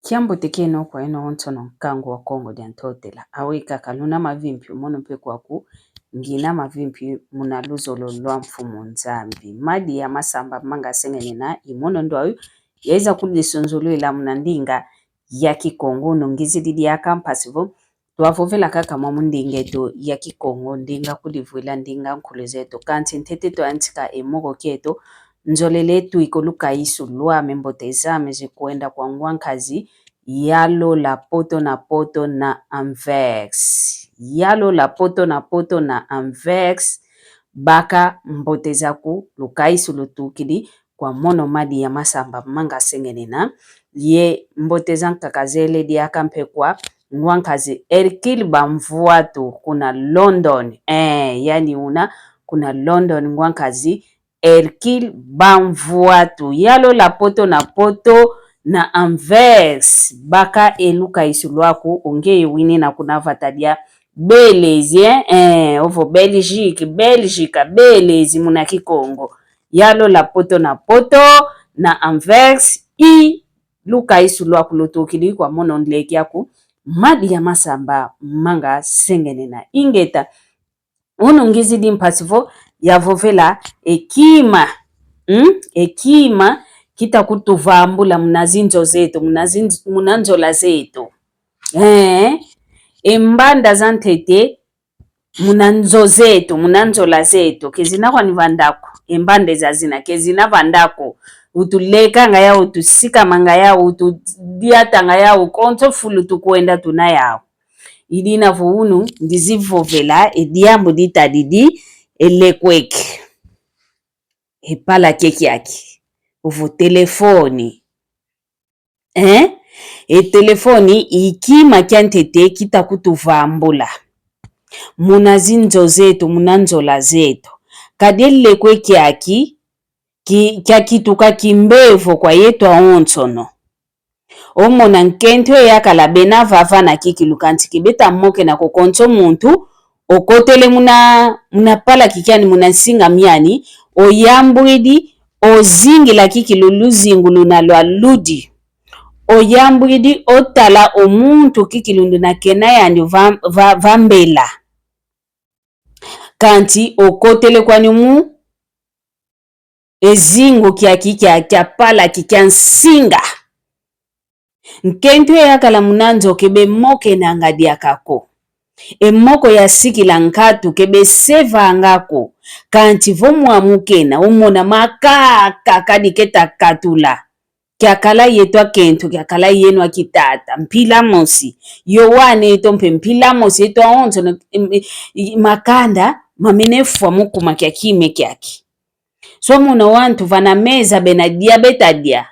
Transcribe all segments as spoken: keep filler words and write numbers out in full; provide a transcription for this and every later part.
Kiambote kieno kwa eno onsono nkangu wa Kongo dia Ntotela. Awe kaka luna mavimpi, mono mpe kwaku ngina mavimpi muna luzolo lwa Mfumu Nzambi. Madi ya masamba manga sengenena, i mono ndo ayu yaiza kudisunzulwila muna ndinga ya Kikongo, nungizidi diaka mpasi vo twavovela kaka mwa mu ndinga eto ya Kikongo, ndinga kudivwila, ndinga nkulu zeto. Kansi ntete twayantika e moko kieto, nzolele twiko lukaisu lwame, mbote zame zikwenda kwa ngwa nkazi Yalola Poto na Poto na Anvers. Yalola Poto na Poto na Anvers, baka mbote zaku, lukaisu lutukidi kwa mono madi ya masamba manga sengenena, ye mbote zankaka zele diaka mpe kwa ngwa nkazi Hercule Bamvuatu kuna London. Eh, yani una kuna London ngwa nkazi Hercule Bamvuatu. Yalola Poto na Poto na Anvers, baka e lukaisu lwaku, o ngeye winina kuna vata dia Belezi, eh, eh, ovo Belgique, Belgica, Belezi muna Kikongo. Yalola Poto na Poto na Anvers, i lukaisu lwaku lutukidi kwa mono nleke aku, madi ya masamba manga sengenena. Ingeta, unu ngizidi mpasi vo yavovela e kima, mm? E kima kita kutuvambula muna zinzo zeto, muna zinz-, muna nzola zeto. Eh, e mbanda za ntete muna nzo zeto, muna nzola zeto, ke zina kwani vanda ko, e mbanda zazina ke zina vanda ko, utulekanga yau, utusikamanga yau, utudiatanga yau, konso fulu tukwenda tuna yau. I dina vo unu ndizi vovela e diambu ditadidi e lekweki, e pala kiaki, ovo telefoni. Eh? E telefoni i kima kia ntete kita kutuvambula muna zinzo zeto, muna nzola zeto. Kadi e lekweki kiaki, ki-, kiakituka kimbevo kwa yeto awonsono. Omona nkento e yakala bena vava na kikilu, kansi ke beta mokena ko, konso muntu okotele muna, muna pala kikiani, muna nsinga miani, oyambwidi ozingila kikilu luzingu luna lwa ludi. Oyambwidi otala o muntu kikilu nduna kena yandi va, va, va mbela. Kansi okotele kwani mu e zingu kiaki kia, kia pala ki kia nsinga. Nkento e yakala muna nzo ke be mokenanga diaka ko. E moko yasikila nkatu ke be sevanga ko. Kansi vo mwamu kena, omona makaka kadi keta katula. Kiakala yeto akento, kiakala yeno akitata, mpila mosi. Yo wana eto mpe mpila mosi, eto awonsono, em, e, i, makanda mamene fwa mu kuma kia kima kiaki. So muna wantu vana meza bena dia beta dia.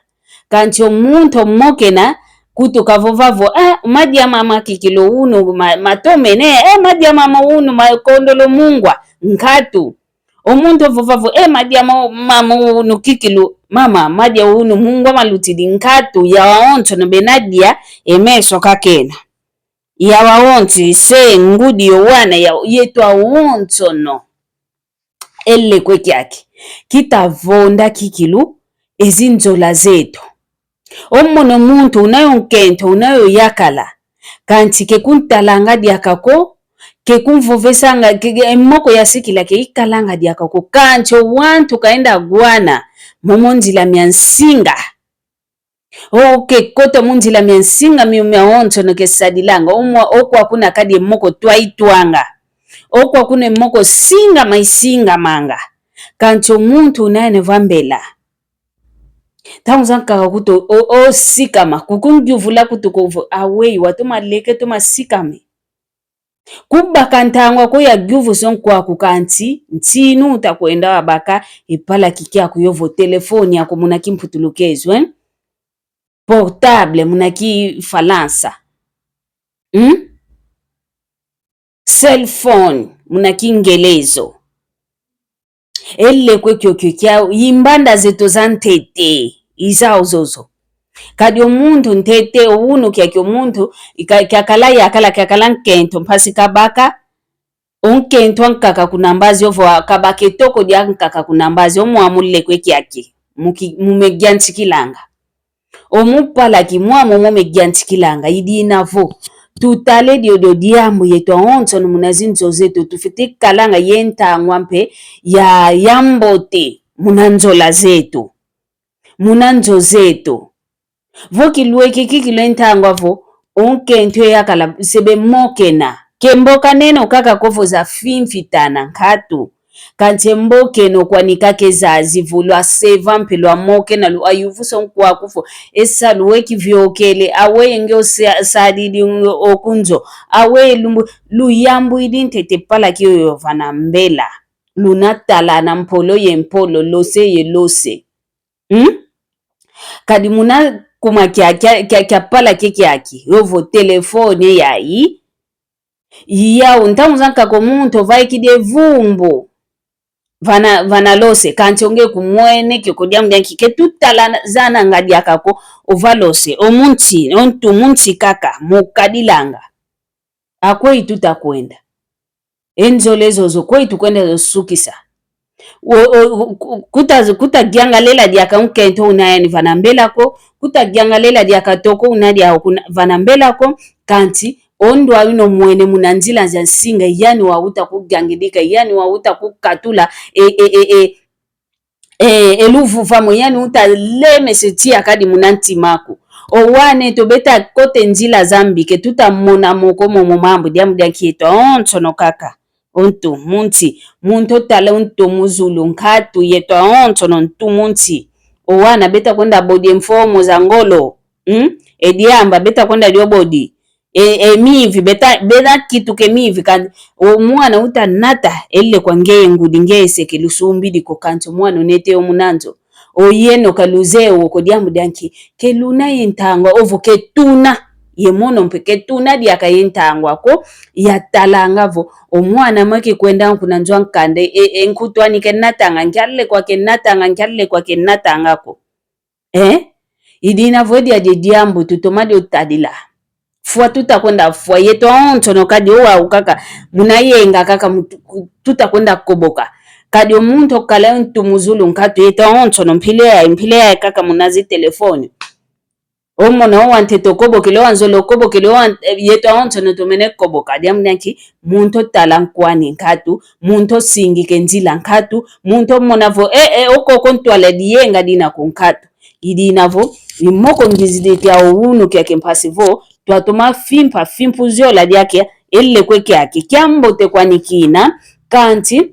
Kansi o muntu omokena kutuka vova vo, ah, madia mama kikilu unu ma-, matomene, eh, madia mama unu makondolo mungwa, nkatu. O muntu ovova vo, eh, madia mo-, mama unu kikilu, mama, madia unu mungwa malutidi, nkatu. Yawa awonsono bena dia, e meso kakena. Yawa awonso, se, ngudi, yo wana, ya, yeto awonsono. E lekwe kiaki kita vonda kikilu e zinzola zeto. Omono muntu una yo nkento, una yo yakala, kansi ke kuntalanga diaka ko, ke kunvovesanga, ke, ke, e moko yasikila ke ikalanga diaka ko, kansi o wantu kaenda wana momo nzila mia nsinga. O ke kota mu nzila mia nsinga mio mia onsono ke sadilanga, o mwa-, o kwa kuna kadi e moko twaitwanga. O kwa kuna e moko singama isingamanga. Kansi o muntu una yandi va mbela. Ntangu zankaka kutu o, o sikama, kukundiuvula kutu ko vo, aweyi, watoma leke, toma sikame. Kubaka ntangwa ko ya diuvuso nkwaku kansi, ntinu utakwenda wabaka e palaki kiaku yovo telefone yaku muna kimputulukezo, eh? Portable muna kifalansa. Hmm? Cell phone muna kingelezo. E lekwe kiokio kiau, i mbanda zeto za ntete, i zau zozo. Kadi o muntu ntete, o unu kiaki o muntu, ika-, kiakala yakala, kiakala nkento, mpasi kabaka, o nkento ankaka kuna mbazi, ovo kabaka e toko diankaka kuna mbazi, o mwa mu lekwe kiaki, mu ki-, mu megia nsikilanga. Omu palaki mwamu momo me yantikilanga, i dina vo tutale diodio diambu yetu awonsono muna zinzo zetu, tufwete kalanga ye ntangwa mpe ya, ya mbote muna nzola zetu, muna nzo zetu. Vo kilweke kikilwe ntangwa vo, o nkento yakala se bemokena. Ke mbokaneno kaka ko vo za fimfitana nkatu. Kansi mbokeno kwani kaka e zazi vo lwaseva mpe lwamokena, lu ayuvusa o nkwaku vo, e salu we kiviokele, aweyi nge osa-, osadidi o ku nzo, aweyi lumbu-, luyambwidi ntete palaki yoyo vana mbela. Luna talana mpolo ye mpolo, lose ye lose. Hmm? Kadi muna kuma kia, kia, kia, kia palaki kiaki, yovo telefone yayi. Yau, ntangu zankaka o muntu ovaikidi e vumbu vana, vana lose, kansi o nge kumwene kiokio diambu dianki, ke tutalazananga diaka ko, ova lose, o munsi, o ntu munsi kaka, mukadilanga. A kweyi tuta kwenda? E nzole zozo, kweyi tukwenda zo sukisa? O, o, o, ku-, kuta, kuta yangalela diaka nkento una yani vana mbela ko, kuta yangalela diaka toko una dia kuna, vana mbela ko, kansi o ndwa wino mwene muna nzila za nsinga, yani wawuta kuyangidika, yani wawuta kukatula, e, e, e, e, e, e luvuvamo, yani uta lemese tiya kadi muna ntima aku. O wana eto beta kota e nzila za mbi, ke tuta mona mo ko momo mambu, diambu dianki eto awonsono kaka. O ntu munsi, muntu otala o ntu mu zulu, nkatu yeto awonsono ntu munsi. O wana beta kwenda bodi e mfomo za ngolo. Hmm? E diamba beta kwenda dio bodi. E, e mivi beta, beta kituka e mivi, kansi o mwana uta nata, e lekwa ngeye ngudi, ngeye se ke lusumbidi ko, kansi o mwana onete yo muna nzo. O yeno ka luzeye wo ko, diambu dianki, ke luna ye ntangwa, ovo ke tuna ye mono mpe, ke tuna diaka ye ntangwa ko, yatalanga vo o mwana mwe ke kwenda kuna nzo a nkanda, e, e nkutu ani ke natanga, nkia lekwa ke natanga, nkia lekwa ke natanga ko. Eh? I dina vo e diadi e diambu tutoma dio tadila. Fwa tuta kwenda fwa, yeto awonsono kadi o wau kaka, muna yenga kaka mu-, tuta kwenda koboka. Kadi o muntu okala o ntu mu zulu nkatu, yeto awonsono mpila yayi, mpila yayi kaka muna zi telefone. O mona o wantete okobokele, o wanzole okobokele, o wan-, eh, yeto awonsono tomene koboka. Diambu dianki, muntu otala nkwani nkatu, muntu osingika e nzila nkatu, muntu omona vo, eh, eh, okoko ntwala diyenga dina ku nkatu. I dina vo, i moko ngizidi kia o unu kiaki mpasi vo, twatoma fimpa, fimpu ziola diakia, e lekwe kiaki, kia mbote kwani kina, kansi,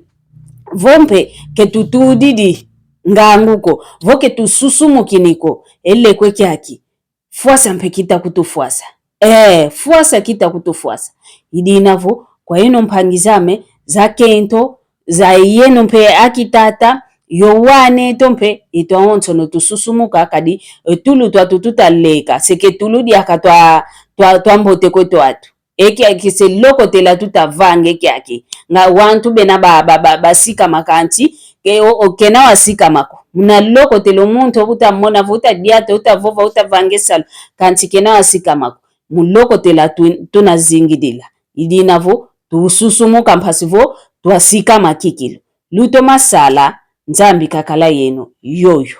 vo mpe, ke tutudidi ngangu ko, vo ke tususumukini ko, e lekwe kiaki. Fwasa mpe kita kutufwasa. Eh, fwasa kita kutufwasa. I dina vo, kwa yeno mpangi zame, za kento, za yeno mpe aki tata, yo wana eto mpe, eto awonsono tususumuka kadi, e tulu twatu tuta leka, se ke tulu diaka twa, twa, twa mbote kweto atu. E kiaki se lokotela tuta vanga e kiaki. Nga wantu bena ba, ba, ba, basikama kansi, ke o, o kena wasikama ko. Muna lokotela o muntu uta mona vo uta diata, uta vova, uta vanga e salu, kansi kena wasikama ko. Mu lokotela tu-, tuna zingidila. I dina vo, tususumuka mpasi vo, twasikama kikilu. Lutoma sala, Nzambi kakala yeno, yoyo.